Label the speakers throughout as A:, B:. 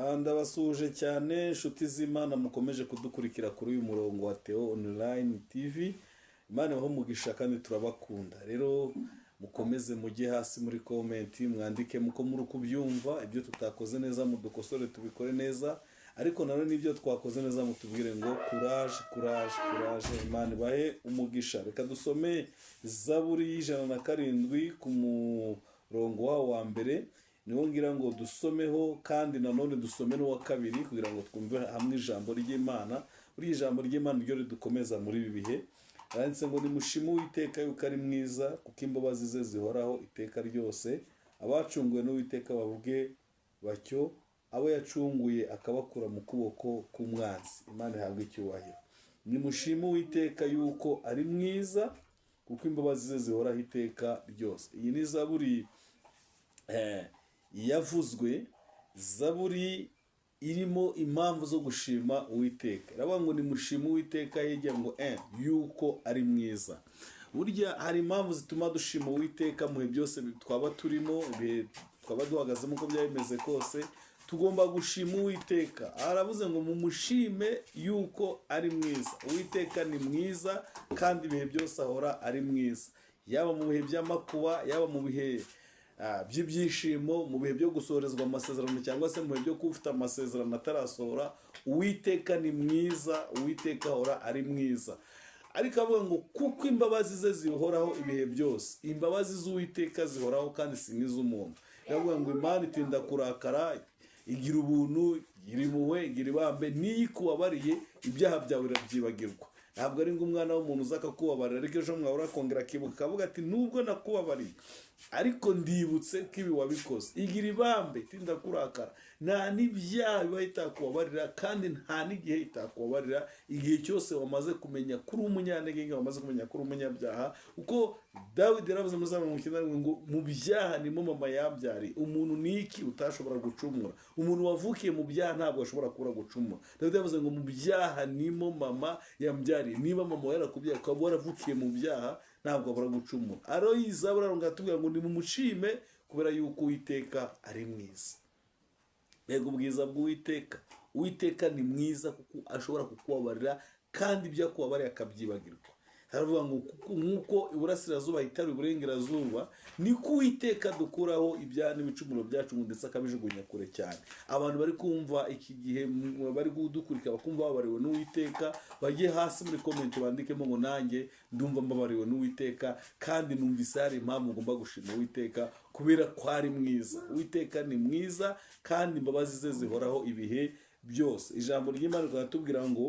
A: Ndabasuhuje cyane, inshuti z'Imana mukomeje kudukurikira kuri uyu murongo wa Theo Online TV. Imana ibahe umugisha kandi turabakunda. Rero mukomeze mujye hasi muri comment, mwandike muko muri kubyumva. Ibyo tutakoze neza mudukosore, tubikore neza, ariko nanone n'ibyo twakoze neza mutubwire ngo courage, courage, courage. Imana ibahe umugisha. Reka dusome Zaburi ya 107 ku murongo wawo wa mbere, niwo ngira ngo dusomeho, kandi nanone dusome n'uwa kabiri kugira ngo twumve hamwe ijambo ry'Imana. Buriya ijambo ry'Imana ryo ridukomeza muri ibi bihe. Handitse ngo: "Nimushime Uwiteka yuko ari mwiza, kuko imbabazi ze zihoraho iteka ryose. Abacunguwe n'Uwiteka bavuge batyo, abo yacunguye akabakura mu kuboko k'umwanzi." Imana ihabwe icyubahiro. Nimushime Uwiteka yuko ari mwiza, kuko imbabazi ze zihoraho iteka ryose. Iyi ni zaburi yavuzwe, zaburi irimo impamvu zo gushima Uwiteka. Iravuga ngo nimushime Uwiteka hirya ngo yuko ari mwiza. Burya hari impamvu zituma dushima Uwiteka mu bihe byose twaba turimo, ibihe twaba duhagazemo, uko byaba bimeze kose tugomba gushima Uwiteka. Aravuze ngo mumushime yuko ari mwiza. Uwiteka ni mwiza kandi ibihe byose ahora ari mwiza, yaba mu bihe by'amakuba, yaba mu bihe by'ibyishimo, mu bihe byo gusohorezwa amasezerano, cyangwa se mu bihe byo kuba ufite amasezerano atarasohora. Uwiteka ni mwiza, Uwiteka ahora ari mwiza. Ariko avuga ngo kuko imbabazi ze zihoraho ibihe byose. Imbabazi z'Uwiteka zihoraho kandi si nk'iz'umuntu. Iravuga ngo Imana itinda kurakara, igira ubuntu, igira impuhwe, igira ibambe. Niyo ikubabariye, ibyaha byawe irabyibagirwa. Ntabwo ari ng'umwana w'umuntu uza akakubabarira, ariko ejo mwahura akongera akibuka, akavuga ati: "Nubwo nakubabariye, ariko ndibutse ko ibi wabikoze." Igira ibambe, itinda kurakara, nta n'ibyaha biba itakubabarira, kandi nta n'igihe itakubabarira, igihe cyose wamaze kumenya kuri umunyantege nke, wamaze kumenya kuri umunyabyaha. Kuko Dawidi yaravuze muri za 91 ngo: "Mu byaha nimo mama yabyariye." Umuntu ni iki utashobora gucumura? Umuntu wavukiye mu byaha ntabwo ashobora kubura gucumura. Dawidi yavuze ngo: "Mu byaha nimo mama yambyariye." Niba mama yarakubyaye ukaba waravukiye mu byaha, ntabwo abura gucumura. Aroyiza ngo atubwira ngo nimumushime kubera yuko Uwiteka ari mwiza. Mbega ubwiza bw'Uwiteka! Uwiteka ni mwiza kuko ashobora kukubabarira, kandi ibyo akubabariye akabyibagirwa. Haravuga ngo nk'uko iburasirazuba hitara iburengerazuba, niko Uwiteka dukuraho ibyaha n'ibicumuro byacu, ngo ndetse akabijugunya kure cyane. Abantu bari kumva iki gihe, bari kudukurikira, bakumva babariwe n'Uwiteka, bajye hasi muri comment bandikemo ngo: "Nanjye ndumva mbabariwe n'Uwiteka, kandi numvise hari impamvu ngomba gushima Uwiteka kubera ko ari mwiza." Uwiteka ni mwiza kandi imbabazi ze zihoraho ibihe byose. Ijambo ry'Imana rikatubwira ngo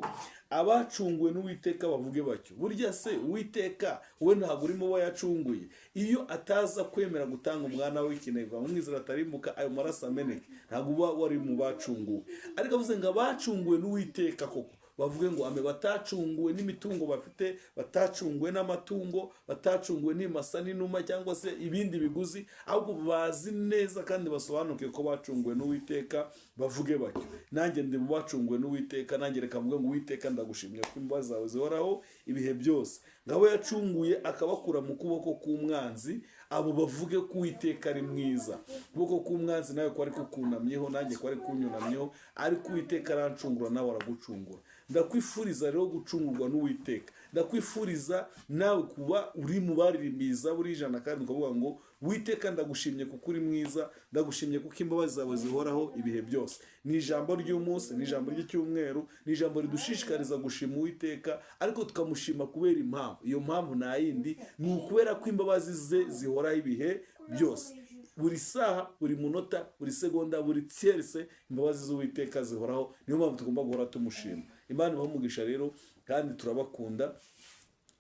A: abacunguwe n'Uwiteka bavuge batyo. Burya se Uwiteka we ntabwo urimo uwo yacunguye? Iyo ataza kwemera gutanga umwana w'ikinege, umwizera atarimbuka, ayo maraso ameneke, ntabwo uba wari mu bacunguwe. Ariko avuze ngo abacunguwe n'Uwiteka koko bavuge ngo ame. Batacunguwe n'imitungo bafite, batacunguwe n'amatungo, batacunguwe n'imasa n'inuma cyangwa se ibindi biguzi, ahubwo bazi neza kandi basobanukiwe ko bacunguwe n'Uwiteka, bavuge batyo. Nanjye ndi mu bacunguwe n'Uwiteka. Nanjye reka mvuge ngo: "Uwiteka, ndagushimye ko imbabazi zawe zihoraho ibihe byose." Ngabo yacunguye akabakura mu kuboko k'umwanzi, abo bavuge ko Uwiteka ari mwiza. Ukuboko k'umwanzi nawe kwari kukunamyeho, nanjye kwari kunyunamyeho, ariko Uwiteka arancungura, nawe aragucungura. Ndakwifuriza rero gucungurwa n'Uwiteka. Ndakwifuriza nawe kuba uri mu baririmbiye Zaburi 100, kandi ukavuga ngo: "Witeka, ndagushimye kuko uri mwiza, ndagushimye kuko imbabazi zawe zihoraho ibihe byose." Ni ijambo ry'umunsi, ni ijambo ry'icyumweru, ni ijambo ridushishikariza gushima Uwiteka, ariko tukamushima kubera impamvu. Iyo mpamvu nta yindi, ni ukubera ko imbabazi ze zihoraho ibihe byose, buri saha, buri munota, buri segonda, buri tierce, imbabazi z'Uwiteka zihoraho. Niyo mpamvu tugomba guhora tumushima. Imana ibahe umugisha rero kandi turabakunda.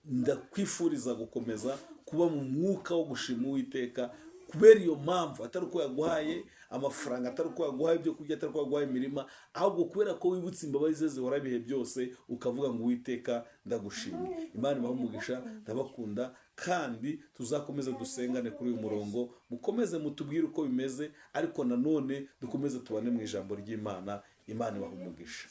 A: Ndakwifuriza gukomeza kuba mu mwuka wo gushima Uwiteka kubera iyo mpamvu, atari uko yaguhaye amafaranga, atari uko yaguhaye ibyo kurya, atari uko yaguhaye imirima, ahubwo kubera ko wibutse imbabazi ze zihora ibihe byose, ukavuga ngo: "Uwiteka, ndagushimye." Imana ibahe umugisha, ndabakunda, kandi tuzakomeze dusengane kuri uyu murongo. Mukomeze mutubwire uko bimeze, ariko nanone dukomeze tubane mu ijambo ry'Imana. Imana ibahe umugisha.